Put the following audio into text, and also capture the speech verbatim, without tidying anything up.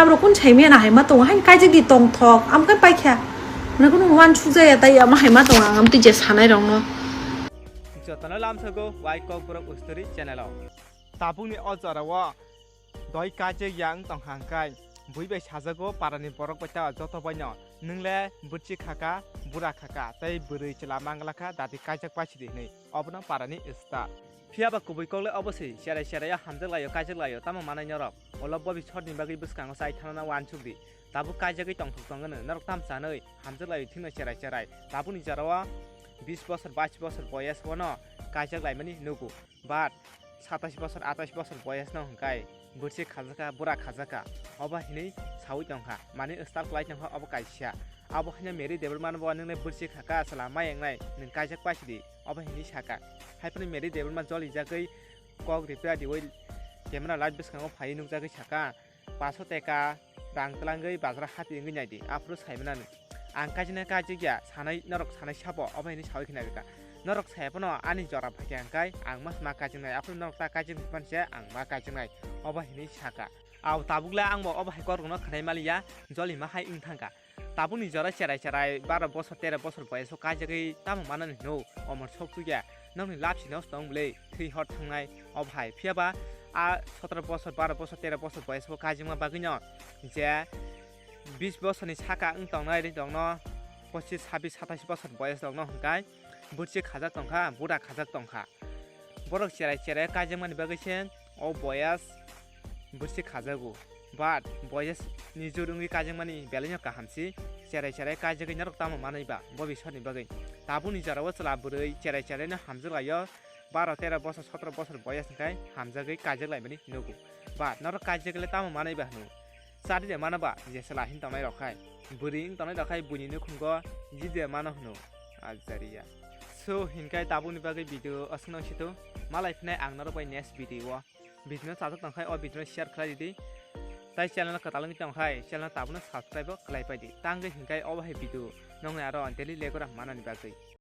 Abrok kun saimaya na haima tongo, hain kaijak di tongthok, amkhe paikha. Mane kunu uansuk jaya tai ama haima tongo, ang amtwi je sanai rokno. Jotono lamsogo wai Kokborok Story channel o. Tabukni o jorao doi kaijak ya wng tongkha hwnkhe bui bai sajago parani borok bai ta joto baino, "Nwng le bwrchi khaka, bura khaka, tei bwrwi chwla mangla kha, dati kaijak paisidi," hwnwi. Obono parani star. Phiya ba kubui kok le obo se, cherai cherai o hamjak lai o, kaijak lai o, tamo manai norok? Olo bobi short ni bagwi bwskango chai thana na uansuk di. Tabuk kaijagwi tongthok tongwno, norok tam chanwi hamjak lai o thikno cherai cherai. Tabukni jorao bis bosor, bais bosor boyas bono kaijak laimani nugo. But satais bosor, atais bosor boyas no hwnkhe bwrchi khajakha, bura khajakha, obo hinwi sawi tongkha, mani style kwlai tongkha obo kaisa. Abo haino Mary Development bo nwngle bwrchi khaka, chwla ma wngnai, nwng kaijak paisidi, obo hinwi saka. Haiphano Mary Development jolijagwi kok ripya diwi camera light bwskango phaiwi nukjagwi saka, "Paso teka rang twlangwi bazar hati wngwi naidi, aphuru saimanani. Ang kaijak nai kaijak ya, sanai norok sanai sabo," obo hinwi sawi khna rwkha. Norok saya phano ani jora phaikha hwnkhe ang mas ma kaijak nai, aphuru norok ta kaijak nai phan se ang ma kaijak nai, obo hinwi saka. Au tabuk le ang bo obo hai kok rokno khwnai maliya, joli ma hai wng thangkha. Tabukni jora cherai cherai baro bosor tero bosor boyas o kaijagwi tamo manani hino, omor sok tukya, nokni lapsi nos tong bwle, thwi hor thangnai, obo hai. Phiya ba a sotro bosor, baro bosor, tero bosor boyas o kaijakma bagwino je bis bosorni saka wng tongnai rok no, pochis, sabis, satais bosor boyas rok no hwnkhe bwrchi khajak tongkha, bura khajak tongkha. Borok cherai cherai kaijakmani bagwi se o boyas bwrchi khajago. But boyas ni jur wngwi kaijakmani belai no kaham si, cherai cherai kaijagwi norok tamo manwi ba, bo bisor ni bagwi. Tabukni jora o chwla bwrwi cherai cherai no hamjak lai o, baro tero bosor sotro bosor boyas hwnkhe hamjagwi kaijak laimani nugo. But norok kaijak le tamo manwi ba hwno? Chadi de mano ba, je chwla hin tongnai rok khai, bwrwi wng tongnai rok khai buini nukhungo jidi de mano hwno. Ajariya. So, hinkai tabukni bagwi video aswkno sito. Malai phinai ang norok bai next video o. Video no chajak tongkhai o video no share khlai di. Tai channel no kwtal wngwi tongkhai channel no tabukno subscribe o khlai pai di. Tangwi hinkai obo hai video nongni aro daily legora manani bagwi.